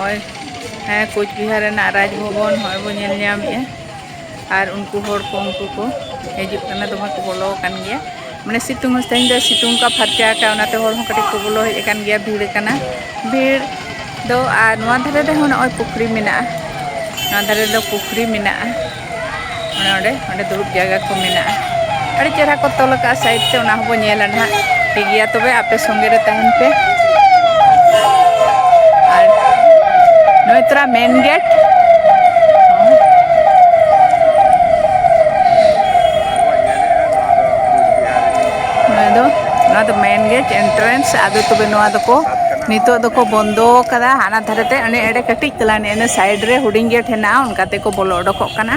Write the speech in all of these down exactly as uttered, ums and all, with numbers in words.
ᱱᱚᱜᱼᱚᱭ, ᱦᱮᱸ, ᱠᱳᱪᱵᱤᱦᱟᱨ ᱨᱮᱱᱟᱜ ᱨᱟᱡᱽ ᱵᱷᱚᱵᱚᱱ ᱱᱚᱜᱼᱚᱭ ᱵᱚᱱ ᱧᱮᱞ ᱧᱟᱢᱮᱜᱼᱟ᱾ ᱟᱨ ᱩᱱᱠᱩ ᱦᱚᱲ ᱠᱚ, ᱩᱱᱠᱩ ᱠᱚ ᱦᱤᱡᱩᱜ ᱠᱟᱱᱟ, ᱫᱚᱢᱮ ᱠᱚ ᱵᱚᱞᱚ ᱟᱠᱟᱱ ᱜᱮᱭᱟ᱾ ᱢᱟᱱᱮ ᱥᱤᱛᱩᱝ ᱦᱚᱸ ᱛᱮᱦᱮᱧ ᱫᱚ ᱥᱤᱛᱩᱝ ᱠᱟ ᱯᱷᱟᱨᱪᱟ ᱟᱠᱟᱫ, ᱚᱱᱟᱛᱮ ᱦᱚᱲ ᱦᱚᱸ ᱠᱟᱹᱴᱤᱡ ᱠᱚ ᱵᱚᱞᱚ ᱦᱮᱡ ᱟᱠᱟᱱ ᱜᱮᱭᱟ, ᱵᱷᱤᱲ ᱟᱠᱟᱱᱟ, ᱵᱷᱤᱲ ᱫᱚ᱾ ᱟᱨ ᱱᱚᱣᱟ ᱫᱷᱟᱨᱮ ᱨᱮᱦᱚᱸ ᱱᱚᱜᱼᱚᱭ ᱯᱩᱠᱷᱨᱤ ᱢᱮᱱᱟᱜᱼᱟ, ᱱᱚᱣᱟ ᱫᱷᱟᱨᱮ ᱨᱮᱫᱚ ᱯᱩᱠᱷᱨᱤ ᱢᱮᱱᱟᱜᱼᱟ᱾ ᱚᱱᱮ ᱚᱸᱰᱮ, ᱚᱸᱰᱮ ᱫᱩᱲᱩᱵ ᱡᱟᱭᱜᱟ ᱠᱚ ᱢᱮᱱᱟᱜᱼᱟ᱾ ᱟᱹᱰᱤ ᱪᱮᱦᱨᱟ ᱠᱚ ᱛᱚᱞ ᱟᱠᱟᱫᱼᱟ side ᱛᱮ, ᱚᱱᱟ ᱦᱚᱸᱵᱚ ᱧᱮᱞᱟ ᱱᱟᱦᱟᱜ᱾ ᱴᱷᱤᱠ ᱜᱮᱭᱟ, ᱛᱚᱵᱮ ᱟᱯᱮ ᱥᱚᱸᱜᱮ ᱨᱮ ᱛᱟᱦᱮᱱ ᱯᱮ᱾ ᱟᱨ ᱱᱚᱜᱼᱚᱭ ᱛᱚᱨᱟ main gate᱾ ᱱᱚᱣᱟ ᱫᱚ, ᱱᱚᱣᱟ ᱫᱚ main gate entrance᱾ ᱟᱫᱚ ᱛᱚᱵᱮ ᱱᱚᱣᱟ ᱫᱚᱠᱚ, ᱱᱤᱛᱚᱜ ᱫᱚᱠᱚ ᱵᱚᱱᱫᱚ ᱟᱠᱟᱫᱟ᱾ ᱦᱟᱱᱟ ᱫᱷᱟᱨᱮ ᱛᱮ ᱚᱱᱮ ᱮᱲᱮ ᱠᱟᱹᱴᱤᱡ ᱛᱟᱞᱟᱝ ᱮᱱᱮ side ᱨᱮ ᱦᱩᱰᱤᱧ gate ᱦᱮᱱᱟᱜᱼᱟ, ᱚᱱᱠᱟ ᱛᱮᱠᱚ ᱵᱚᱞᱚ ᱚᱰᱚᱠᱚᱜ ᱠᱟᱱᱟ᱾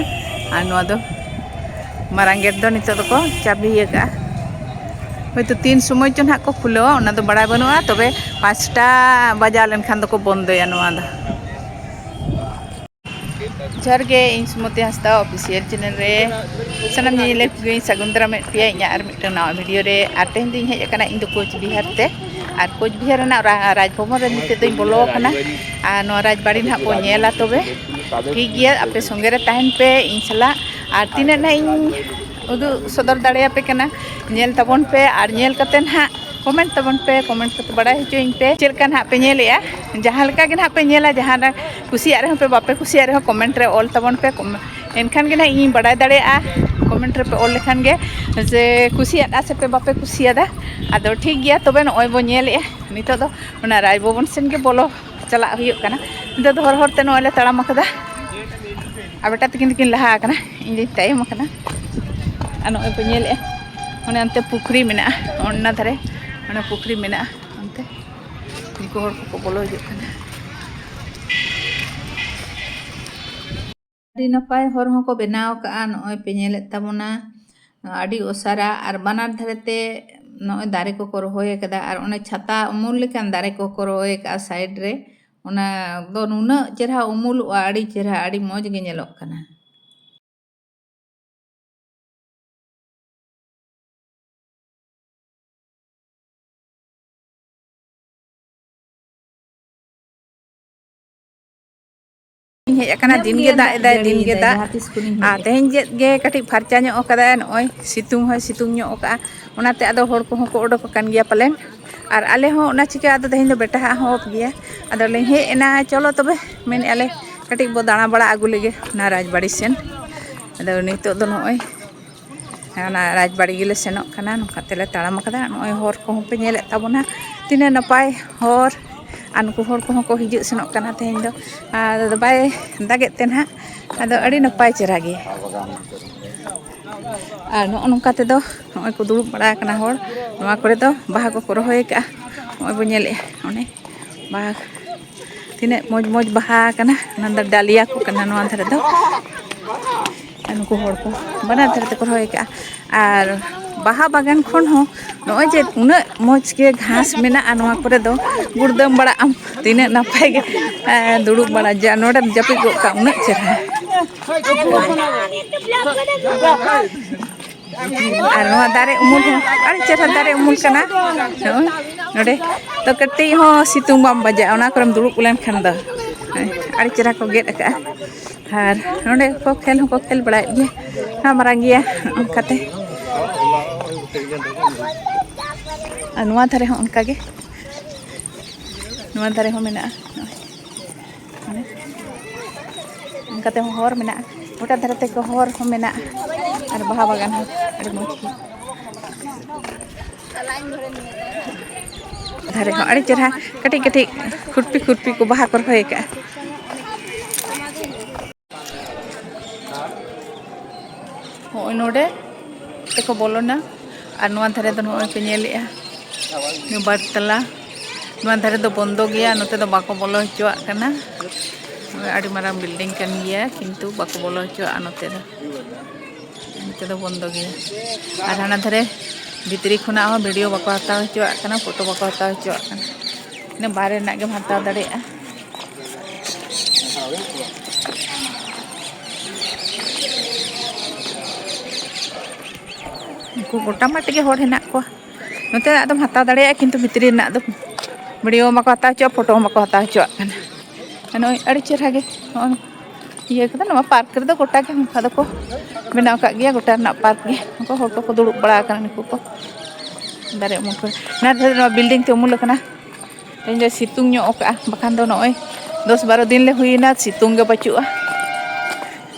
ᱟᱨ ᱱᱚᱣᱟ ᱫᱚ ᱢᱟᱨᱟᱝ gate ᱫᱚ ᱱᱤᱛᱚᱜ ᱫᱚᱠᱚ ᱪᱟᱹᱵᱤ ᱟᱠᱟᱫᱼᱟ᱾ ᱦᱳᱭᱛᱳ ᱛᱤᱱ ᱥᱚᱢᱚᱭ ᱪᱚ ᱱᱟᱦᱟᱜ ᱠᱚ ᱠᱷᱩᱞᱟᱹᱣᱟ, ᱚᱱᱟ ᱫᱚ ᱵᱟᱲᱟᱭ ᱵᱟᱹᱱᱩᱜᱼᱟ, ᱛᱚᱵᱮ ᱯᱟᱸᱪᱴᱟ ᱵᱟᱡᱟᱣ ᱞᱮᱱᱠᱷᱟᱱ ᱫᱚᱠᱚ ᱵᱚᱱᱫᱚᱭᱟ ᱱᱚᱣᱟ ᱫᱚ᱾ ᱡᱚᱦᱟᱨ ᱜᱮ, ᱤᱧ ᱥᱩᱢᱚᱛᱤ ᱦᱟᱸᱥᱫᱟ official channel ᱨᱮ ᱥᱟᱱᱟᱢ ᱧᱮᱧᱮᱞᱤᱭᱟᱹ ᱠᱚᱜᱮᱧ ᱥᱟᱹᱜᱩᱱ ᱫᱟᱨᱟᱢᱮᱫ ᱯᱮᱭᱟ ᱤᱧᱟᱹᱜ ᱟᱨ ᱢᱤᱫᱴᱟᱝ ᱱᱟᱣᱟ video ᱨᱮ᱾ ᱟᱨ ᱛᱮᱦᱮᱧ ᱫᱚᱧ ᱦᱮᱡ ᱟᱠᱟᱱᱟ ᱤᱧ ᱫᱚ ᱠᱳᱪ ᱵᱤᱦᱟᱨ ᱛᱮ, ᱟᱨ ᱠᱳᱪ ᱵᱤᱦᱟᱨ ᱨᱮᱱᱟᱜ ᱨᱟ-, ᱨᱟᱡᱽ ᱵᱷᱚᱵᱚᱱ ᱨᱮ ᱱᱤᱛᱚᱜ ᱫᱚᱧ ᱵᱚᱞᱚ ᱟᱠᱟᱱᱟ᱾ ᱟᱨ ᱱᱚᱣᱟ ᱨᱟᱡᱽ ᱵᱟᱲᱤ ᱱᱟᱦᱟᱜ ᱵᱚᱱ ᱧᱮᱞᱟ᱾ ᱛᱚᱵᱮ ᱴᱷᱤᱠ ᱜᱮᱭᱟ, ᱟᱯᱮ ᱥᱚᱸᱜᱮ ᱨᱮ ᱛᱟᱦᱮᱱ ᱯᱮ ᱤᱧ ᱥᱟᱞᱟᱜ᱾ ᱟᱨ ᱛᱤᱱᱟᱹᱜ ᱱᱟᱦᱟᱜ ᱤᱧ ᱩᱫᱩᱜ ᱥᱚᱫᱚᱨ ᱫᱟᱲᱮᱭᱟᱯᱮ ᱠᱟᱱᱟ, ᱧᱮᱞ ᱛᱟᱵᱚᱱ ᱯᱮ᱾ ᱟᱨ ᱧᱮᱞ ᱠᱟᱛᱮ ᱱᱟᱦᱟᱜ comment ᱛᱟᱵᱚᱱ ᱯᱮ, comment ᱠᱟᱛᱮ ᱵᱟᱲᱟᱭ ᱦᱚᱪᱚᱧ ᱯᱮ ᱪᱮᱫ ᱞᱮᱠᱟ ᱱᱟᱦᱟᱜ ᱯᱮ ᱧᱮᱞᱮᱜᱼᱟ᱾ ᱡᱟᱦᱟᱸ ᱞᱮᱠᱟ ᱜᱮ ᱱᱟᱦᱟᱜ ᱯᱮ ᱧᱮᱞᱟ, ᱡᱟᱦᱟᱸ ᱨᱮ ᱠᱩᱥᱤᱭᱟᱜ ᱨᱮᱦᱚᱸ ᱯᱮ, ᱵᱟᱯᱮ ᱠᱩᱥᱤᱭᱟᱜ ᱨᱮᱦᱚᱸ comment ᱨᱮ ᱚᱞ ᱛᱟᱵᱚᱱ ᱯᱮ᱾ Com-, ᱮᱱᱠᱷᱟᱱ ᱜᱮ ᱱᱟᱦᱟᱜ ᱤᱧᱤᱧ ᱵᱟᱲᱟᱭ ᱫᱟᱲᱮᱭᱟᱜᱼᱟ, comment ᱨᱮᱯᱮ ᱚᱞ ᱞᱮᱠᱷᱟᱱ ᱜᱮ ᱡᱮ ᱠᱩᱥᱤᱭᱟᱫᱼᱟ ᱥᱮ ᱯᱮ ᱵᱟᱯᱮ ᱠᱩᱥᱤᱭᱟᱫᱟ᱾ ᱟᱫᱚ ᱴᱷᱤᱠ ᱜᱮᱭᱟ, ᱛᱚᱵᱮ ᱱᱚᱜᱼᱚᱭ ᱵᱚ ᱧᱮᱞᱮᱜᱼᱟ, ᱱᱤᱛᱚᱜ ᱫᱚ ᱚᱱᱟ ᱨᱟᱡᱽ ᱵᱷᱚᱵᱚᱱ ᱥᱮᱱ ᱜᱮ ᱵᱚᱞᱚ ᱪᱟᱞᱟᱜ ᱦᱩᱭᱩᱜ ᱠᱟᱱᱟ᱾ ᱱᱤᱛᱚᱜ ᱫᱚ ᱦᱚᱨ ᱦᱚᱨ ᱛᱮ ᱱᱚᱜᱼᱚᱭ ᱞᱮ ᱛᱟᱲᱟᱢ ᱟᱠᱟᱫᱟ᱾ ᱟᱨ ᱵᱮᱴᱟ ᱛᱟᱹᱠᱤᱱ ᱫᱚᱠᱤᱱ ᱞᱟᱦᱟ ᱟᱠᱟᱱᱟ, ᱤᱧ ᱫᱚᱧ ᱛᱟᱭᱚᱢ ᱟᱠᱟᱱᱟ᱾ ᱟᱨ ᱱᱚᱜᱼᱚᱭ ᱯᱮ ᱧᱮᱞᱮᱜᱼᱟ, ᱚᱱᱮ ᱚᱱᱛᱮ ᱯᱩᱠᱷᱨᱤ ᱢᱮᱱᱟᱜᱼᱟ, ᱚᱱᱟ ᱫᱷᱟᱨᱮ ᱚᱱᱟ ᱯᱩᱠᱷᱨᱤ ᱢᱮᱱᱟᱜᱼᱟ᱾ ᱚᱱᱛᱮ ᱫᱤᱠᱩ ᱦᱚᱲ ᱠᱚᱠᱚ ᱵᱚᱞᱚ ᱦᱤᱡᱩᱜ ᱠᱟᱱᱟ᱾ ᱟᱹᱰᱤ ᱱᱟᱯᱟᱭ ᱦᱚᱨ ᱦᱚᱸᱠᱚ ᱵᱮᱱᱟᱣ ᱟᱠᱟᱫᱼᱟ᱾ ᱱᱚᱜᱼᱚᱭ ᱯᱮ ᱧᱮᱞᱮᱫ ᱛᱟᱵᱚᱱᱟ, ᱟᱹᱰᱤ ᱚᱥᱟᱨᱟ᱾ ᱟᱨ ᱵᱟᱱᱟᱨ ᱫᱷᱟᱨᱮ ᱛᱮ ᱱᱚᱜᱼᱚᱭ ᱫᱟᱨᱮ ᱠᱚᱠᱚ ᱨᱚᱦᱚᱭ ᱟᱠᱟᱫᱟ, ᱟᱨ ᱚᱱᱮ ᱪᱷᱟᱛᱟ ᱩᱢᱩᱞ ᱞᱮᱠᱟᱱ ᱫᱟᱨᱮ ᱠᱚᱠᱚ ᱨᱚᱦᱚᱭ ᱟᱠᱟᱫᱼᱟ side ᱨᱮ᱾ ᱚᱱᱟ ᱫᱚ ᱱᱩᱱᱟᱹᱜ ᱪᱮᱨᱦᱟ ᱩᱢᱩᱞᱚᱜᱼᱟ, ᱟᱹᱰᱤ ᱪᱮᱨᱦᱟ, ᱟᱹᱰᱤ ᱢᱚᱡᱽ ᱜᱮ ᱧᱮᱞᱚᱜ ᱠᱟᱱᱟ᱾ ᱤᱧ ᱦᱮᱡ ᱟᱠᱟᱱᱟ, ᱫᱤᱱ ᱜᱮ ᱫᱟᱜ ᱮᱫᱟᱭ, ᱫᱤᱱ ᱜᱮ ᱫᱟᱜ᱾ ᱟᱨ ᱛᱮᱦᱮᱧ ᱪᱮᱫ ᱜᱮ ᱠᱟᱹᱴᱤᱡ ᱯᱷᱟᱨᱪᱟ ᱧᱚᱜ ᱟᱠᱟᱫᱟᱭ, ᱱᱚᱜᱼᱚᱭ ᱥᱤᱛᱩᱝ ᱦᱚᱸᱭ ᱥᱤᱛᱩᱝ ᱧᱚᱜ ᱟᱠᱟᱫᱼᱟ, ᱚᱱᱟᱛᱮ ᱟᱫᱚ ᱦᱚᱲ ᱠᱚᱦᱚᱸ ᱠᱚ ᱚᱰᱚᱠ ᱟᱠᱟᱱ ᱜᱮᱭᱟ ᱯᱟᱞᱮᱱ᱾ ᱟᱨ ᱟᱞᱮ ᱦᱚᱸ ᱚᱱᱟ ᱪᱤᱠᱟᱹ ᱟᱫᱚ ᱛᱮᱦᱮᱧ ᱫᱚ ᱵᱮᱴᱟ ᱦᱟᱜ ᱦᱚᱸ ᱚᱯᱷ ᱜᱮᱭᱟ᱾ ᱟᱫᱚ ᱞᱮ ᱦᱮᱡ ᱮᱱᱟ, ᱪᱚᱞᱚ ᱛᱚᱵᱮ, ᱢᱮᱱᱮᱫᱼᱟ ᱞᱮ ᱠᱟᱹᱴᱤᱡ ᱵᱚ ᱫᱟᱬᱟ ᱵᱟᱲᱟ ᱟᱹᱜᱩ ᱞᱮᱜᱮ ᱚᱱᱟ ᱨᱟᱡᱽᱵᱟᱲᱤ ᱥᱮᱱ᱾ ᱟᱫᱚ ᱱᱤᱛᱚᱜ ᱫᱚ ᱱᱚᱜᱼᱚᱭ ᱚᱱᱟ ᱨᱟᱡᱽᱵᱟᱲᱤ ᱜᱮᱞᱮ ᱥᱮᱱᱚᱜ ᱠᱟᱱᱟ᱾ ᱱᱚᱝᱠᱟ ᱛᱮᱞᱮ ᱛᱟᱲᱟᱢ ᱟᱠᱟᱫᱟ᱾ ᱱᱚᱜᱼᱚᱭ ᱦᱚᱨ ᱠᱚᱦᱚᱸ ᱯᱮ ᱧᱮᱞᱮᱫ ᱛᱟᱵᱚᱱᱟ, ᱛᱤᱱᱟᱹᱜ ᱱᱟᱯᱟᱭ ᱦᱚᱨ᱾ ᱟᱨ ᱱᱩᱠᱩ ᱦᱚᱲ ᱠᱚᱦᱚᱸ ᱠᱚ ᱦᱤᱡᱩᱜ ᱥᱮᱱᱚᱜ ᱠᱟᱱᱟ ᱛᱮᱦᱮᱧ ᱫᱚ᱾ ᱟᱨ ᱵᱟᱭ ᱫᱟᱜᱮᱫ ᱛᱮ ᱱᱟᱦᱟᱜ, ᱟᱫᱚ ᱟᱹᱰᱤ ᱱᱟᱯᱟᱭ ᱪᱮᱦᱨᱟ ᱜᱮ᱾ ᱟᱨ ᱱᱚᱜᱼᱚ ᱱᱚᱝᱠᱟ ᱛᱮᱫᱚ ᱱᱚᱜᱼᱚᱭ ᱠᱚ ᱫᱩᱲᱩᱵ ᱵᱟᱲᱟ ᱟᱠᱟᱱᱟ ᱦᱚᱲ᱾ ᱱᱚᱣᱟ ᱠᱚᱨᱮ ᱫᱚ ᱵᱟᱦᱟ ᱠᱚᱠᱚ ᱨᱚᱦᱚᱭ ᱟᱠᱟᱫᱼᱟ᱾ ᱱᱚᱜᱼᱚᱭ ᱵᱚᱱ ᱧᱮᱞᱮᱫᱼᱟ, ᱚᱱᱮ ᱵᱟᱦᱟ ᱛᱤᱱᱟᱹᱜ ᱢᱚᱡᱽ ᱢᱚᱡᱽ ᱵᱟᱦᱟ ᱠᱟᱱᱟ᱾ ᱚᱱᱟ ᱫᱚ ᱰᱟᱞᱤᱭᱟ ᱠᱚ ᱠᱟᱱᱟ ᱱᱚᱣᱟ ᱫᱷᱟᱨᱮ ᱫᱚ᱾ ᱟᱨ ᱱᱩᱠᱩ ᱦᱚᱲ ᱠᱚ ᱵᱟᱱᱟᱨ ᱫᱷᱟᱨᱮ ᱛᱮᱠᱚ ᱨᱚᱦᱚᱭ ᱟᱠᱟᱫᱼᱟ᱾ ᱟᱨ ᱵᱟᱦᱟ ᱵᱟᱜᱟᱱ ᱠᱷᱚᱱ ᱦᱚᱸ ᱱᱚᱜᱼᱚᱭ ᱡᱮ ᱩᱱᱟᱹᱜ ᱢᱚᱡᱽ ᱜᱮ ᱜᱷᱟᱥ ᱢᱮᱱᱟᱜᱼᱟ ᱱᱚᱣᱟ ᱠᱚᱨᱮ ᱫᱚ, ᱜᱩᱲᱫᱟᱹᱢ ᱵᱟᱲᱟᱜ ᱟᱢ, ᱛᱤᱱᱟᱹᱜ ᱱᱟᱯᱟᱭ ᱜᱮ, ᱮ, ᱫᱩᱲᱩᱵ ᱵᱟᱲᱟ ᱡᱟ ᱱᱚᱰᱮᱢ ᱡᱟᱹᱯᱤᱫ ᱜᱚᱫ ᱠᱟᱜ, ᱩᱱᱟᱹᱜ ᱪᱮᱦᱨᱟ᱾ ᱟᱨ ᱱᱚᱣᱟ ᱫᱟᱨᱮ ᱩᱢᱩᱞ ᱦᱚᱸ ᱟᱹᱰᱤ ᱪᱮᱦᱨᱟ ᱫᱟᱨᱮ ᱩᱢᱩᱞ ᱠᱟᱱᱟ᱾ ᱱᱚᱜᱼᱚᱭ ᱱᱚᱰᱮ ᱫᱚ ᱠᱟᱹᱴᱤᱡ ᱦᱚᱸ ᱥᱤᱛᱩᱝ ᱵᱟᱢ ᱵᱟᱡᱟᱜᱼᱟ ᱚᱱᱟ ᱠᱚᱨᱮᱢ ᱫᱩᱲᱩᱵ ᱞᱮᱱᱠᱷᱟᱱ ᱫᱚ᱾ ᱟᱹᱰᱤ ᱪᱮᱦᱨᱟ ᱠᱚ ᱜᱮᱫ ᱟᱠᱟᱫᱼᱟ᱾ ᱟᱨ ᱱᱚᱰᱮ ᱠᱚ ᱠᱷᱮᱞ ᱦᱚᱸᱠᱚ ᱠᱷᱮᱞ ᱵᱟᱲᱟᱭᱮᱫ ᱜᱮᱭᱟ, ᱦᱟᱸ, ᱢᱟᱨᱟᱝ ᱜᱮᱭᱟ ᱚᱱᱠᱟᱛᱮ᱾ ᱟᱨ ᱱᱚᱣᱟ ᱫᱷᱟᱨᱮ ᱦᱚᱸ ᱚᱱᱠᱟᱜᱮ, ᱱᱚᱣᱟ ᱫᱷᱟᱨᱮ ᱦᱚᱸ ᱢᱮᱱᱟᱜᱼᱟ᱾ ᱱᱚᱜᱼᱚᱭ᱾ ᱢᱟᱱᱮ, ᱚᱱᱠᱟ ᱛᱮᱦᱚᱸ ᱦᱚᱨ ᱢᱮᱱᱟᱜᱼᱟ, ᱜᱚᱴᱟ ᱫᱷᱟᱨᱮ ᱛᱮ ᱦᱚᱨ ᱦᱚᱸ ᱢᱮᱱᱟᱜᱼᱟ, ᱟᱨ ᱵᱟᱦᱟ ᱵᱟᱜᱟᱱ ᱦᱚᱸ ᱟᱹᱰᱤ ᱢᱚᱡᱽ ᱜᱮ᱾ ᱫᱷᱟᱨᱮ ᱦᱚᱸ ᱟᱹᱰᱤ ᱪᱮᱦᱨᱟ ᱠᱟᱹᱴᱤᱡ ᱠᱟᱹᱴᱤᱡ ᱠᱷᱩᱨᱯᱤ ᱠᱷᱩᱨᱯᱤ ᱠᱚ ᱵᱟᱦᱟ ᱠᱚ ᱨᱚᱦᱚᱭ ᱟᱠᱟᱫᱼᱟ᱾ ᱦᱚᱸᱜᱼᱚᱭ ᱱᱚᱰᱮ ᱛᱮᱠᱚ ᱵᱚᱞᱚᱱᱟ᱾ ᱟᱨ ᱱᱚᱣᱟ ᱫᱷᱟᱨᱮ ᱫᱚ ᱱᱚᱜᱼᱚᱭ ᱯᱮ ᱧᱮᱞᱮᱜᱼᱟ, ᱱᱤᱭᱟᱹ ᱵᱟᱨ ᱛᱟᱞᱟ᱾ ᱱᱚᱣᱟ ᱫᱷᱟᱨᱮ ᱫᱚ ᱵᱚᱱᱫᱚ ᱜᱮᱭᱟ, ᱱᱚᱛᱮ ᱫᱚ ᱵᱟᱠᱚ ᱵᱚᱞᱚ ᱦᱚᱪᱚᱣᱟᱜ ᱠᱟᱱᱟ᱾ ᱱᱚᱜᱼᱚᱭ ᱟᱹᱰᱤ ᱢᱟᱨᱟᱝ building ᱠᱟᱱ ᱜᱮᱭᱟ, ᱠᱤᱱᱛᱩ ᱵᱟᱠᱚ ᱵᱚᱞᱚ ᱦᱚᱪᱚᱣᱟᱜᱼᱟ ᱱᱚᱛᱮ ᱫᱚ᱾ ᱱᱚᱛᱮ ᱫᱚ ᱵᱚᱱᱫᱚ ᱜᱮᱭᱟ᱾ ᱟᱨ ᱦᱟᱱᱟ ᱫᱷᱟᱨᱮ ᱵᱷᱤᱛᱨᱤ ᱠᱷᱚᱱᱟᱜ ᱦᱚᱸ video ᱵᱟᱠᱚ ᱦᱟᱛᱟᱣ ᱦᱚᱪᱚᱣᱟᱜ ᱠᱟᱱᱟ, photo ᱵᱟᱠᱚ ᱦᱟᱛᱟᱣ ᱦᱚᱪᱚᱣᱟᱜ ᱠᱟᱱᱟ᱾ ᱤᱱᱟᱹ ᱵᱟᱦᱨᱮ ᱨᱮᱱᱟᱜ ᱜᱮᱢ ᱦᱟᱛᱟᱣ ᱫᱟᱲᱮᱭᱟᱜᱼᱟ᱾ ᱩᱱᱠᱩ ᱜᱚᱴᱟ ᱢᱟᱴ ᱜᱮ ᱦᱚᱲ ᱦᱮᱱᱟᱜ ᱠᱚᱣᱟ᱾ ᱱᱚᱛᱮᱱᱟᱜ ᱫᱚᱢ ᱦᱟᱛᱟᱣ ᱫᱟᱲᱮᱭᱟᱜᱼᱟ, ᱠᱤᱱᱛᱩ ᱵᱷᱤᱛᱨᱤ ᱨᱮᱱᱟᱜ ᱫᱚ video ᱦᱚᱸ ᱵᱟᱠᱚ ᱦᱟᱛᱟᱣ ᱦᱚᱪᱚᱣᱟᱜᱼᱟ, photo ᱦᱚᱸ ᱵᱟᱠᱚ ᱦᱟᱛᱟᱣ ᱦᱚᱪᱚᱣᱟᱜ ᱠᱟᱱᱟ᱾ ᱱᱚᱜᱼᱚᱭ ᱟᱹᱰᱤ ᱪᱮᱦᱨᱟ ᱜᱮ ᱱᱚᱜᱼᱚᱭ ᱤᱭᱟᱹ ᱠᱟᱫᱟ᱾ ᱱᱚᱣᱟ ᱯᱟᱨᱠ ᱨᱮᱫᱚ ᱜᱚᱴᱟ ᱜᱮ ᱚᱱᱠᱟ ᱫᱚᱠᱚ ᱵᱮᱱᱟᱣ ᱠᱟᱜ ᱜᱮᱭᱟ, ᱜᱚᱴᱟ ᱨᱮᱱᱟᱜ ᱯᱟᱨᱠ ᱜᱮ᱾ ᱩᱱᱠᱩ ᱦᱚᱲ ᱠᱚᱠᱚ ᱫᱩᱲᱩᱵ ᱵᱟᱲᱟ ᱟᱠᱟᱱᱟ, ᱱᱩᱠᱩ ᱠᱚ ᱫᱟᱨᱮ ᱩᱢᱩᱞ ᱠᱚᱨᱮ᱾ ᱚᱱᱟ ᱫᱷᱟᱨᱮ ᱱᱚᱣᱟ ᱵᱤᱞᱰᱤᱝ ᱛᱮ ᱩᱢᱩᱞ ᱟᱠᱟᱱᱟ᱾ ᱛᱮᱦᱮᱧ ᱫᱚ ᱥᱤᱛᱩᱝ ᱧᱚᱜ ᱠᱟᱜᱼᱟ, ᱵᱟᱠᱷᱟᱱ ᱫᱚ ᱱᱚᱜᱼᱚᱭ ᱫᱚᱥ ᱵᱟᱨᱚ ᱫᱤᱱ ᱞᱮ ᱦᱩᱭᱮᱱᱟ, ᱥᱤᱛᱩᱝ ᱜᱮ ᱵᱟᱹᱪᱩᱜᱼᱟ᱾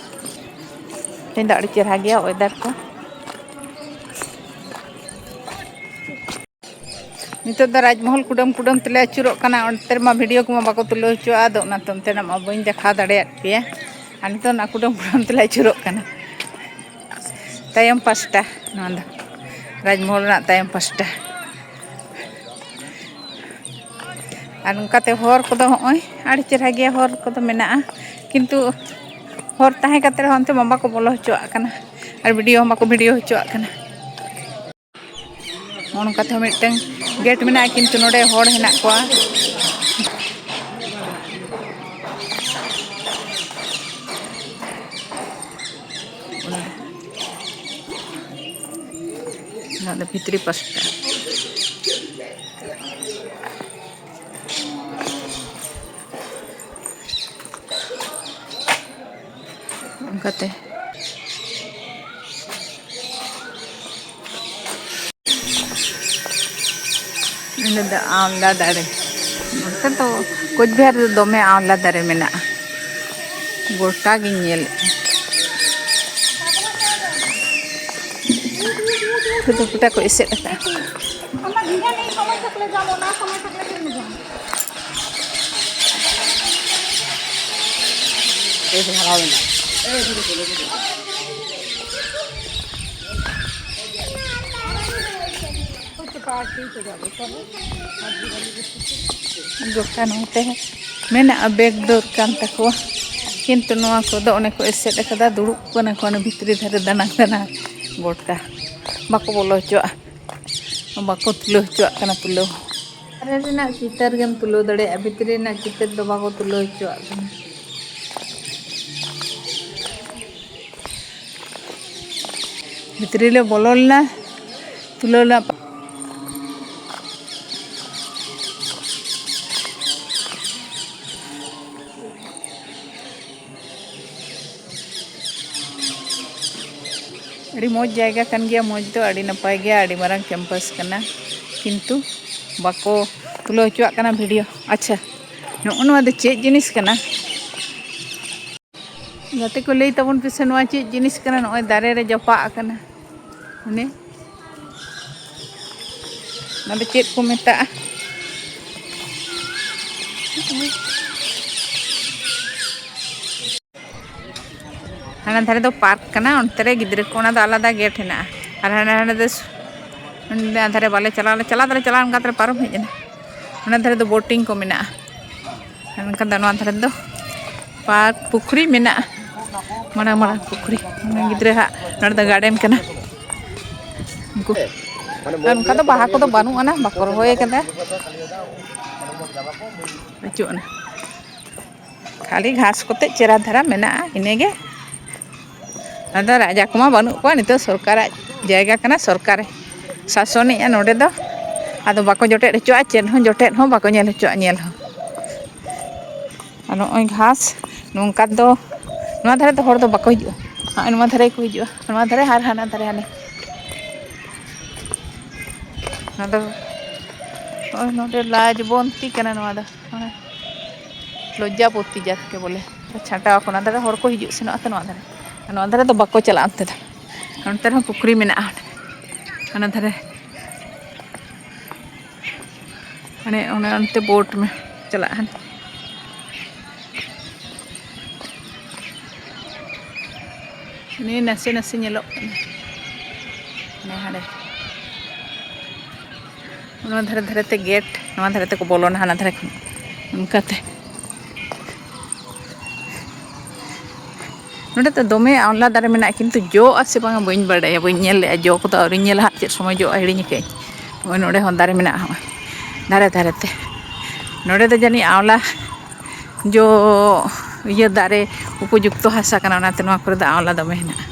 ᱛᱮᱦᱮᱧ ᱫᱚ ᱟᱹᱰᱤ ᱪᱮᱦᱨᱟ ᱜᱮᱭᱟ ᱚᱭᱮᱫᱟᱨ ᱠᱚ᱾ ᱱᱤᱛᱚᱜ ᱫᱚ ᱨᱟᱡᱽᱢᱚᱦᱚᱞ ᱠᱩᱰᱟᱹᱢ ᱠᱩᱰᱟᱹᱢ ᱛᱮᱞᱮ ᱟᱹᱪᱩᱨᱚᱜ ᱠᱟᱱᱟ᱾ ᱚᱱᱛᱮ ᱨᱮᱢᱟ ᱵᱷᱤᱰᱤᱭᱳ ᱠᱚᱢᱟ ᱵᱟᱠᱚ ᱛᱩᱞᱟᱹᱣ ᱦᱚᱪᱚᱣᱟᱜᱼᱟ, ᱟᱫᱚ ᱚᱱᱟᱛᱮ ᱚᱱᱛᱮᱱᱟᱜ ᱢᱟ ᱵᱟᱹᱧ ᱫᱮᱠᱷᱟᱣ ᱫᱟᱲᱮᱭᱟᱜ ᱯᱮᱭᱟ᱾ ᱟᱨ ᱱᱤᱛᱚᱜ ᱚᱱᱟ ᱠᱩᱰᱟᱹᱢ ᱠᱩᱰᱟᱹᱢ ᱛᱮᱞᱮ ᱟᱹᱪᱩᱨᱚᱜ ᱠᱟᱱᱟ᱾ ᱛᱟᱭᱚᱢ ᱯᱟᱥᱴᱟ, ᱱᱚᱣᱟ ᱫᱚ ᱨᱟᱡᱽᱢᱚᱦᱚᱞ ᱨᱮᱱᱟᱜ ᱛᱟᱭᱚᱢ ᱯᱟᱥᱴᱟ᱾ ᱟᱨ ᱱᱚᱝᱠᱟᱛᱮ ᱦᱚᱨ ᱠᱚᱫᱚ ᱦᱚᱸᱜᱼᱚᱭ ᱟᱹᱰᱤ ᱪᱮᱦᱨᱟ ᱜᱮᱭᱟ, ᱦᱚᱨ ᱠᱚᱫᱚ ᱢᱮᱱᱟᱜᱼᱟ, ᱠᱤᱱᱛᱩ ᱦᱚᱨ ᱛᱟᱦᱮᱸ ᱠᱟᱛᱮ ᱨᱮᱦᱚᱸ ᱚᱱᱛᱮ ᱢᱟ ᱵᱟᱠᱚ ᱵᱚᱞᱚ ᱦᱚᱪᱚᱣᱟᱜ ᱠᱟᱱᱟ, ᱟᱨ ᱵᱷᱤᱰᱤᱭᱳ ᱦᱚᱸ ᱵᱟᱠᱚ ᱵᱷᱤᱰᱤᱭᱳ ᱦᱚᱪᱚᱣᱟᱜ ᱠᱟᱱᱟ᱾ ᱱᱚᱜᱼᱚ ᱱᱚᱝᱠᱟ ᱛᱮᱦᱚᱸ ᱢᱤᱫᱴᱟᱝ ᱜᱮᱴ ᱢᱮᱱᱟᱜᱼᱟ, ᱠᱤᱱᱛᱩ ᱱᱚᱰᱮ ᱦᱚᱲ ᱦᱮᱱᱟᱜ ᱠᱚᱣᱟ᱾ ᱱᱚᱣᱟ ᱫᱚ ᱵᱷᱤᱛᱨᱤ ᱯᱟᱥᱴᱟ᱾ ᱚᱱᱠᱟᱛᱮ ᱤᱱᱟᱹ ᱫᱚ ᱟᱢᱞᱟ ᱫᱟᱨᱮ᱾ ᱱᱚᱛᱮ ᱫᱚ ᱠᱳᱪᱵᱤᱦᱟᱨ ᱨᱮᱫᱚ ᱫᱚᱢᱮ ᱟᱢᱞᱟ ᱫᱟᱨᱮ ᱢᱮᱱᱟᱜᱼᱟ, ᱜᱚᱴᱟ ᱜᱤᱧ ᱧᱮᱞᱮᱫᱼᱟ᱾ ᱩᱱᱠᱩ ᱫᱚ ᱜᱚᱴᱟ ᱠᱚ ᱮᱥᱮᱫ ᱟᱠᱟᱫᱼᱟ᱾ ᱜᱚᱴᱟ ᱱᱚᱛᱮ ᱢᱮᱱᱟᱜᱼᱟ, ᱵᱮᱜᱽ ᱫᱚᱨ ᱠᱟᱱ ᱛᱟᱠᱚᱣᱟ, ᱠᱤᱱᱛᱩ ᱱᱚᱣᱟ ᱠᱚᱫᱚ ᱚᱱᱮ ᱠᱚ ᱮᱥᱮᱫ ᱟᱠᱟᱫᱟ, ᱫᱩᱲᱩᱵ ᱠᱟᱱᱟ ᱠᱚ ᱚᱱᱮ ᱵᱷᱤᱛᱨᱤ ᱫᱷᱟᱨᱮ ᱫᱟᱱᱟᱝ ᱫᱟᱱᱟᱝ᱾ ᱜᱚᱴᱟ ᱵᱟᱠᱚ ᱵᱚᱞᱚ ᱦᱚᱪᱚᱣᱟᱜᱼᱟ, ᱵᱟᱠᱚ ᱛᱩᱞᱟᱹᱣ ᱦᱚᱪᱚᱣᱟᱜ ᱠᱟᱱᱟ ᱛᱩᱞᱟᱹᱣ ᱦᱚᱸ᱾ ᱵᱟᱦᱨᱮ ᱨᱮᱱᱟᱜ ᱪᱤᱛᱟᱹᱨ ᱜᱮᱢ ᱛᱩᱞᱟᱹᱣ ᱫᱟᱲᱮᱭᱟᱜᱼᱟ, ᱵᱷᱤᱛᱨᱤ ᱨᱮᱱᱟᱜ ᱪᱤᱛᱟᱹᱨ ᱫᱚ ᱵᱟᱠᱚ ᱛᱩᱞᱟᱹᱣ ᱦᱚᱪᱚᱣᱟᱜ ᱠᱟᱱᱟ᱾ ᱵᱷᱤᱛᱨᱤ ᱞᱮ ᱵᱚᱞᱚ ᱞᱮᱱᱟ, ᱛᱩᱞᱟᱹᱣ ᱞᱮᱱᱟ᱾ ᱟᱹᱰᱤ ᱢᱚᱡᱽ ᱡᱟᱭᱜᱟ ᱠᱟᱱ ᱜᱮᱭᱟ, ᱢᱚᱡᱽ ᱫᱚ ᱟᱹᱰᱤ ᱱᱟᱯᱟᱭ ᱜᱮᱭᱟ, ᱟᱹᱰᱤ ᱢᱟᱨᱟᱝ ᱠᱮᱢᱯᱟᱥ ᱠᱟᱱᱟ, ᱠᱤᱱᱛᱩ ᱵᱟᱠᱚ ᱛᱩᱞᱟᱹᱣ ᱦᱚᱪᱚᱣᱟᱜ ᱠᱟᱱᱟ ᱵᱷᱤᱰᱤᱭᱳ᱾ ᱟᱪᱪᱷᱟ, ᱱᱚᱜᱼᱚ ᱱᱚᱣᱟ ᱫᱚ ᱪᱮᱫ ᱡᱤᱱᱤᱥ ᱠᱟᱱᱟ? ᱜᱟᱛᱮ ᱠᱚ, ᱞᱟᱹᱭ ᱛᱟᱵᱚᱱ ᱯᱮᱥᱮ, ᱱᱚᱣᱟ ᱪᱮᱫ ᱡᱤᱱᱤᱥ ᱠᱟᱱᱟ? ᱱᱚᱜᱼᱚᱭ ᱫᱟᱨᱮ ᱨᱮ ᱡᱟᱯᱟᱜ ᱟᱠᱟᱱᱟ, ᱚᱱᱮ ᱚᱱᱟ ᱫᱚ ᱪᱮᱫ ᱠᱚ ᱢᱮᱛᱟᱜᱼᱟ? ᱦᱟᱱᱟ ᱫᱷᱟᱨᱮ ᱫᱚ ᱯᱟᱨᱠ ᱠᱟᱱᱟ, ᱚᱱᱛᱮ ᱨᱮ ᱜᱤᱫᱽᱨᱟᱹ ᱠᱚ, ᱚᱱᱟ ᱫᱚ ᱟᱞᱟᱫᱟ ᱜᱮᱴ ᱦᱮᱱᱟᱜᱼᱟ᱾ ᱟᱨ ᱦᱟᱱᱟ ᱦᱟᱱᱟ ᱫᱚ ᱥ-, ᱚᱱᱟ ᱫᱷᱟᱨᱮ ᱵᱟᱞᱮ ᱪᱟᱞᱟᱣ, ᱞᱮ ᱪᱟᱞᱟᱣ ᱫᱚᱞᱮ ᱪᱟᱞᱟᱣ, ᱚᱱᱠᱟ ᱛᱮᱞᱮ ᱯᱟᱨᱚᱢ ᱦᱮᱡ ᱮᱱᱟ᱾ ᱚᱱᱟ ᱫᱷᱟᱨᱮ ᱫᱚ ᱵᱳᱴᱤᱝ ᱠᱚ ᱢᱮᱱᱟᱜᱼᱟ᱾ ᱟᱨ ᱢᱮᱱᱠᱷᱟᱱ ᱫᱚ ᱱᱚᱣᱟ ᱫᱷᱟᱨᱮ ᱫᱚ ᱯᱟᱨᱠ, ᱯᱩᱠᱷᱨᱤ ᱢᱮᱱᱟᱜᱼᱟ, ᱢᱟᱨᱟᱝ ᱢᱟᱨᱟᱝ ᱯᱩᱠᱷᱨᱤ᱾ ᱚᱱᱟ ᱜᱤᱫᱽᱨᱟᱹ ᱦᱟᱸᱜ ᱱᱚᱰᱮ ᱫᱚ ᱜᱟᱨᱰᱮᱱ ᱠᱟᱱᱟ᱾ ᱩᱱᱠᱩ ᱟᱨ ᱚᱱᱠᱟ ᱫᱚ ᱵᱟᱦᱟ ᱠᱚᱫᱚ ᱵᱟᱹᱱᱩᱜ ᱟᱱᱟ, ᱵᱟᱠᱚ ᱨᱚᱦᱚᱭ ᱟᱠᱟᱫᱟ, ᱵᱟᱹᱪᱩᱜ ᱟᱱᱟ᱾ ᱠᱷᱟᱹᱞᱤ ᱜᱷᱟᱥ ᱠᱚᱛᱮ ᱪᱮᱦᱨᱟ ᱫᱷᱟᱨᱟ ᱢᱮᱱᱟᱜᱼᱟ, ᱤᱱᱟᱹᱜᱮ᱾ ᱟᱫᱚ ᱨᱟᱡᱟ ᱠᱚᱢᱟ ᱵᱟᱹᱱᱩᱜ ᱠᱚᱣᱟ, ᱱᱤᱛᱚᱜ ᱥᱚᱨᱠᱟᱨᱟᱜ ᱡᱟᱭᱜᱟ ᱠᱟᱱᱟ, ᱥᱚᱨᱠᱟᱨᱮ ᱥᱟᱥᱚᱱᱮᱜᱼᱟ ᱱᱚᱰᱮ ᱫᱚ᱾ ᱟᱫᱚ ᱵᱟᱠᱚ ᱡᱚᱴᱮᱫ ᱦᱚᱪᱚᱣᱟᱜᱼᱟ, ᱪᱮᱫ ᱦᱚᱸ ᱡᱚᱴᱮᱫ ᱦᱚᱸ ᱵᱟᱠᱚ ᱧᱮᱞ ᱦᱚᱪᱚᱣᱟᱜᱼᱟ, ᱧᱮᱞ ᱦᱚᱸ᱾ ᱟᱨ ᱱᱚᱜᱼᱚᱭ ᱜᱷᱟᱥ ᱱᱚᱝᱠᱟ ᱫᱚ, ᱱᱚᱣᱟ ᱫᱷᱟᱨᱮ ᱫᱚ ᱦᱚᱲ ᱫᱚ ᱵᱟᱠᱚ ᱦᱤᱡᱩᱜᱼᱟ, ᱱᱚᱜᱼᱚᱭ ᱱᱚᱣᱟ ᱫᱷᱟᱨᱮ ᱜᱮᱠᱚ ᱦᱤᱡᱩᱜᱼᱟ, ᱱᱚᱣᱟ ᱫᱷᱟᱨᱮ ᱟᱨ ᱦᱟᱱᱟ ᱫᱷᱟᱨᱮ ᱦᱟᱱᱮ᱾ ᱱᱚᱣᱟ ᱫᱚ ᱱᱚᱜᱼᱚᱭ ᱱᱚᱰᱮ ᱞᱟᱡᱽᱵᱚᱱᱛᱤ ᱠᱟᱱᱟ, ᱱᱚᱣᱟ ᱫᱚ ᱢᱟᱱᱮ ᱞᱚᱡᱽᱡᱟᱵᱚᱛᱤ ᱡᱟᱠᱮ ᱵᱚᱞᱮ, ᱪᱷᱟᱴᱟᱣ ᱟᱠᱚ᱾ ᱚᱱᱟ ᱫᱷᱟᱨᱮ ᱦᱚᱲ ᱠᱚ ᱦᱤᱡᱩᱜ ᱥᱮᱱᱚᱜᱼᱟ ᱛᱚ, ᱱᱚᱣᱟ ᱫᱷᱟᱨᱮ, ᱱᱚᱣᱟ ᱫᱷᱟᱨᱮ ᱫᱚ ᱵᱟᱠᱚ ᱪᱟᱞᱟᱜᱼᱟ ᱚᱱᱛᱮ ᱫᱚ, ᱚᱱᱛᱮ ᱨᱮᱦᱚᱸ ᱯᱩᱠᱷᱨᱤ ᱢᱮᱱᱟᱜᱼᱟ, ᱚᱱᱟ ᱫᱷᱟᱨᱮ᱾ ᱢᱟᱱᱮ ᱚᱱᱮ ᱚᱱᱛᱮ ᱵᱳᱴ ᱢᱮ ᱪᱟᱞᱟᱜᱼᱟ᱾ ᱱᱤᱭᱟᱹ ᱱᱟᱥᱮ ᱱᱟᱥᱮ ᱧᱮᱞᱚᱜ ᱠᱟᱱᱟ᱾ ᱦᱟᱱᱮ ᱦᱟᱸᱰᱮ᱾ ᱱᱚᱣᱟ ᱫᱷᱟᱨᱮ ᱫᱷᱟᱨᱮ ᱛᱮ ᱜᱮᱴ, ᱱᱚᱣᱟ ᱫᱷᱟᱨᱮ ᱛᱮᱠᱚ ᱵᱚᱞᱚᱱᱟ, ᱦᱟᱱᱟ ᱫᱷᱟᱨᱮ ᱠᱷᱚᱱ᱾ ᱚᱱᱠᱟᱛᱮ᱾ ᱱᱚᱰᱮ ᱫᱚ ᱫᱚᱢᱮ ᱟᱢᱞᱟ ᱫᱟᱨᱮ ᱢᱮᱱᱟᱜᱼᱟ, ᱠᱤᱱᱛᱩ ᱡᱚᱜᱼᱟ ᱥᱮ ᱵᱟᱝᱟ ᱵᱟᱹᱧ ᱵᱟᱰᱟᱭᱟ, ᱵᱟᱹᱧ ᱧᱮᱞ ᱞᱮᱜᱼᱟ᱾ ᱡᱚ ᱠᱚᱫᱚ ᱟᱹᱣᱨᱤᱧ ᱧᱮᱞᱟ ᱦᱟᱸᱜ, ᱪᱮᱫ ᱥᱚᱢᱚᱭ ᱡᱚᱜᱼᱟ ᱦᱤᱲᱤᱧ ᱟᱠᱟᱫᱟᱹᱧ᱾ ᱱᱚᱜᱼᱚᱭ ᱱᱚᱰᱮ ᱦᱚᱸ ᱫᱟᱨᱮ ᱢᱮᱱᱟᱜᱼᱟ, ᱦᱚᱸᱜᱼᱚᱭ ᱫᱷᱟᱨᱮ ᱫᱷᱟᱨᱮ ᱛᱮ᱾ ᱱᱚᱰᱮ ᱫᱚ ᱡᱟᱹᱱᱤᱡ ᱟᱢᱞᱟ ᱡᱚ ᱤᱭᱟᱹ ᱫᱟᱨᱮ ᱩᱯᱚᱡᱩᱠᱛᱚ ᱦᱟᱥᱟ ᱠᱟᱱᱟ, ᱚᱱᱟᱛᱮ ᱱᱚᱣᱟ ᱠᱚᱨᱮ ᱫᱚ ᱟᱢᱞᱟ ᱫᱚᱢᱮ ᱦᱮᱱᱟᱜᱼᱟ᱾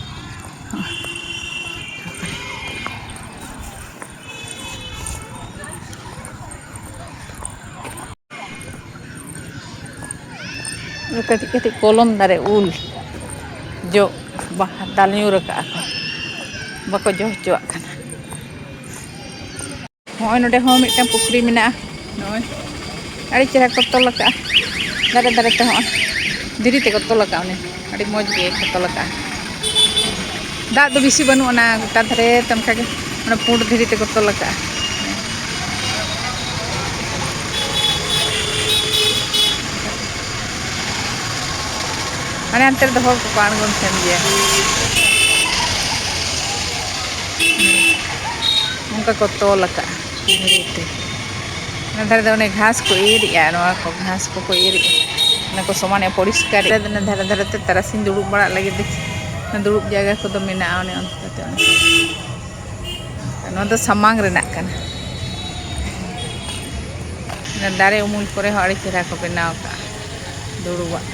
ᱠᱟᱹᱴᱤᱡ ᱠᱟᱹᱴᱤᱡ ᱠᱚᱞᱚᱢ ᱫᱟᱨᱮ ᱩᱞ ᱡᱚ ᱵᱟᱦᱟ ᱫᱟᱞ ᱧᱩᱨ ᱟᱠᱟᱫᱼᱟ ᱠᱚ᱾ ᱵᱟᱠᱚ ᱡᱚ ᱦᱚᱪᱚᱣᱟᱜ ᱠᱟᱱᱟ᱾ ᱦᱚᱸᱜᱼᱚᱭ ᱱᱚᱰᱮ ᱦᱚᱸ ᱢᱤᱫᱴᱟᱝ ᱯᱩᱠᱷᱨᱤ ᱢᱮᱱᱟᱜᱼᱟ᱾ ᱱᱚᱜᱼᱚᱭ ᱟᱹᱰᱤ ᱪᱮᱦᱨᱟ ᱠᱚ ᱛᱚᱞ ᱟᱠᱟᱫᱼᱟ, ᱫᱷᱟᱨᱮ ᱫᱷᱟᱨᱮ ᱛᱮ ᱦᱚᱸᱜᱼᱚᱭ ᱫᱷᱤᱨᱤ ᱛᱮᱠᱚ ᱛᱚᱞ ᱟᱠᱟᱫᱼᱟ᱾ ᱚᱱᱮ ᱟᱹᱰᱤ ᱢᱚᱡᱽ ᱜᱮ ᱠᱚ ᱛᱚᱞ ᱟᱠᱟᱫᱼᱟ᱾ ᱫᱟᱜ ᱫᱚ ᱵᱮᱥᱤ ᱵᱟᱹᱱᱩᱜ ᱟᱱᱟ, ᱜᱚᱴᱟ ᱫᱷᱟᱨᱮ ᱛᱮ ᱚᱱᱠᱟ ᱜᱮ ᱚᱱᱟ ᱯᱩᱸᱰ ᱫᱷᱤᱨᱤ ᱛᱮᱠᱚ ᱛᱚᱞ ᱟᱠᱟᱫᱼᱟ᱾ ᱢᱟᱱᱮ ᱦᱟᱱᱛᱮ ᱨᱮᱫᱚ ᱦᱚᱲ ᱠᱚᱠᱚ ᱟᱬᱜᱚᱱ ᱛᱟᱦᱮᱱ ᱜᱮᱭᱟ᱾ ᱚᱱᱠᱟ ᱠᱚ ᱛᱚᱞ ᱟᱠᱟᱫᱼᱟ ᱫᱷᱤᱨᱤ ᱛᱮ᱾ ᱚᱱᱟ ᱫᱷᱟᱨᱮ ᱫᱚ ᱚᱱᱮ ᱜᱷᱟᱥ ᱠᱚ ᱤᱨ ᱮᱫᱼᱟ, ᱱᱚᱣᱟ ᱠᱚ ᱜᱷᱟᱥ ᱠᱚᱠᱚ ᱤᱨ ᱮᱫᱼᱟ, ᱚᱱᱟ ᱠᱚ ᱥᱚᱢᱟᱱᱮ ᱯᱚᱨᱤᱥᱠᱟᱨ ᱮᱫᱼᱟ᱾ ᱚᱱᱟ ᱫᱷᱟᱨᱮ ᱫᱷᱟᱨᱮ ᱛᱮ ᱛᱟᱨᱟᱥᱤᱧ ᱫᱩᱲᱩᱵ ᱵᱟᱲᱟᱜ ᱞᱟᱹᱜᱤᱫ ᱫᱚ ᱚᱱᱟ ᱫᱩᱲᱩᱵ ᱡᱟᱭᱜᱟ ᱠᱚᱫᱚ ᱢᱮᱱᱟᱜᱼᱟ᱾ ᱚᱱᱮ ᱚᱱᱠᱟ ᱛᱮ ᱚᱱᱟ, ᱱᱚᱣᱟ ᱫᱚ ᱥᱟᱢᱟᱝ ᱨᱮᱱᱟᱜ ᱠᱟᱱᱟ᱾ ᱚᱱᱟ ᱫᱟᱨᱮ ᱩᱢᱩᱞ ᱠᱚᱨᱮ ᱦᱚᱸ ᱟᱹᱰᱤ ᱪᱮᱦᱨᱟ ᱠᱚ ᱵᱮᱱᱟᱣ ᱟᱠᱟᱫᱼᱟ ᱫᱩᱲᱩᱵᱟᱜ᱾